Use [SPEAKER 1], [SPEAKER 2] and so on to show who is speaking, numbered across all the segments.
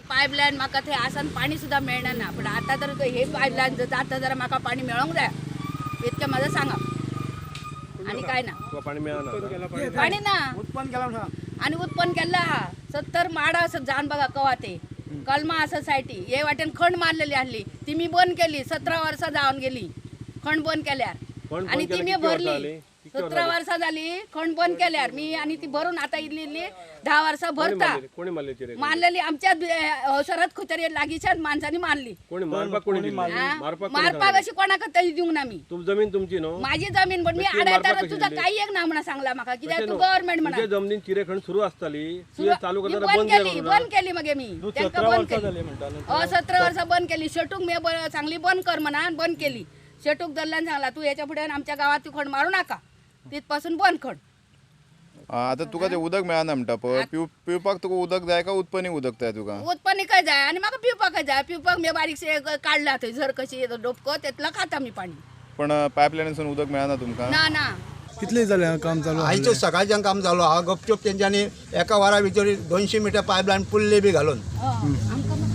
[SPEAKER 1] Pipeline म्हाका थंय आसान पाणी सुद्दां मेळना ना. पण आतां तर हे पायपलायन जर जाता जाल्यार म्हाका पाणी मेळोंक जाय इतकें म्हाजें सांगप आनी काय ना.
[SPEAKER 2] पाणी मेळना,
[SPEAKER 1] पाणी ना. आनी उत्पन्न केल्लें आहा. 70 माडां आसत जावन बघा कवा ते कलमा आसा सायटी हे वाटेन खण मारलेली आहली ती मी बंद केली. 17 वर्सां जावन गेली खण बंद केल्यार. आनी ती मी भरली. 17 वर्सां झाली खण बंद केल्यार मी आनी ती भरून आता इल्ली इल्ली 10 वर्सां भरता. मारलेली आमच्या अवसरात खंय तरी लागींच्याच माणसांनी मारली. मारपाक अशी कोणाक तरी दिवंक ना मी.
[SPEAKER 2] जमीन तुमची न्हू?
[SPEAKER 1] माझी जमीन, पण मी आडायता तुझा काही एक ना म्हणा सांगला म्हाका कित्याक तू गव्हर्नमेंट म्हणा.
[SPEAKER 2] जमनीन चिरे खण सुरू आसताली, चालू करताना
[SPEAKER 1] बंद केली. बंद केली मगे मी तांकां बंद केली. 17 वर्सां बंद केली. शेटूक मी सांगली बंद कर म्हणा, बंद केली. शेटूक दल्ल्यान सांगला तू हेच्या फुडें आमच्या गावात तू खण मारू नाका, तिथपासून बंद खण.
[SPEAKER 3] आता तुका ते उदक मेळना म्हणटा पळय, पिवपाक तुका उदक जाय काय उत्पन्न उदक जाय तुका?
[SPEAKER 1] उत्पन्न काय जाय आनी म्हाका पिवपाक जाय. पिवपाक मी बारीकशे काडला थंय झर कशी डोपको तेतलो खाता मी पाणी.
[SPEAKER 3] पण पायपलायनीसून उदक मेळना तुमकां?
[SPEAKER 1] ना ना.
[SPEAKER 4] कितले जालें काम चालू?
[SPEAKER 5] आयचे सकाळच्यान काम चालू आहा. गपचूप तेंच्यांनी एका वरा भितर 200 मिटर पायपलायन पुरली बी घालून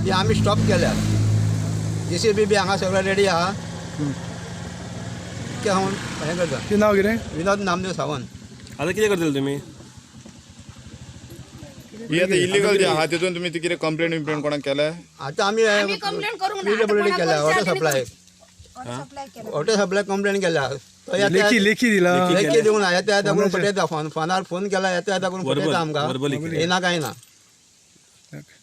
[SPEAKER 5] ती आमी स्टॉप केल्या. JCB बी हांगा सगळें रेडी आहा. हांव हें करता.
[SPEAKER 4] तुजें नांव कितें?
[SPEAKER 5] विनोद नामदेव सावंत.
[SPEAKER 2] आता कितें करतले तुमी?
[SPEAKER 3] ही आता इलिगल जे आहा तितून तुमी कितें कंप्लेन विम्प्लेन कोणाक केल्या?
[SPEAKER 5] आतां आमी
[SPEAKER 1] कंप्लेन करूंक
[SPEAKER 5] PWD केल्या, water supply, water supply complain केल्या.
[SPEAKER 4] लेखी दिला,
[SPEAKER 5] लेखी दिवंक ना. येता येता करून पटयता, फोनार फोन केला, येता येता करून पटयता आमकां. येना काय ना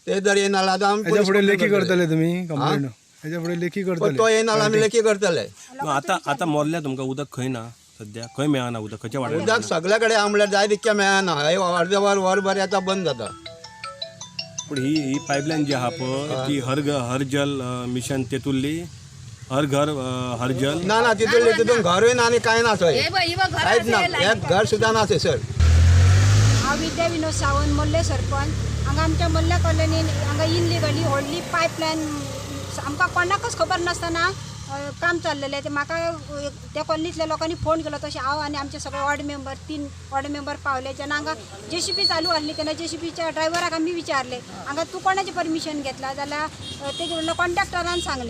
[SPEAKER 5] ते जर येना जाल्यार आमी
[SPEAKER 4] हेच्या फुडें लेखी करतले तुमी कंप्लेन? हेच्या फुडें लेखी करतले?
[SPEAKER 5] तो येना जाल्यार आमी लेखी करतले.
[SPEAKER 2] आतां आतां मोरल्या तुमकां उदक खंय ना सद्या? खंय मेळना उदक? खंयच्या वाड्यार?
[SPEAKER 5] उदक सगळे कडेन म्हणल्यार जाय तितकें मेळना. अर्दे वर वरभर येता बंद जाता.
[SPEAKER 2] पूण ही ही पायपलायन जी आहा पळय ती हर हर जल मिशन तेतुल्ली हर घर हर जल
[SPEAKER 5] ना ना तितून तितून घरूय ना आनी कांय ना थंय, कांयच ना, एक घर सुद्दां ना थंयसर.
[SPEAKER 6] हांव विद्या विनोद सावंत, मोर्ले सरपंच. हांगा आमच्या मोर्ले कॉलनीन हांगा इनलिगली व्हडली पायपलायन आमकां कोणाकच खबर नासतना काम चाललेलें. ते म्हाका त्या कॉलनींतल्या लोकांनी फोन केलो, तशें हांव आनी आमचे सगळे वॉर्ड मेंबर 3 वॉर्ड मेंबर पावले. जेन्ना हांगा JCB चालू आसली तेन्ना JCBच्या ड्रायव्हराक आमी विचारलें हांगा तूं कोणाचें परमिशन घेतलां, जाल्यार ते म्हणलें कॉन्ट्रॅक्टरान सांगलें.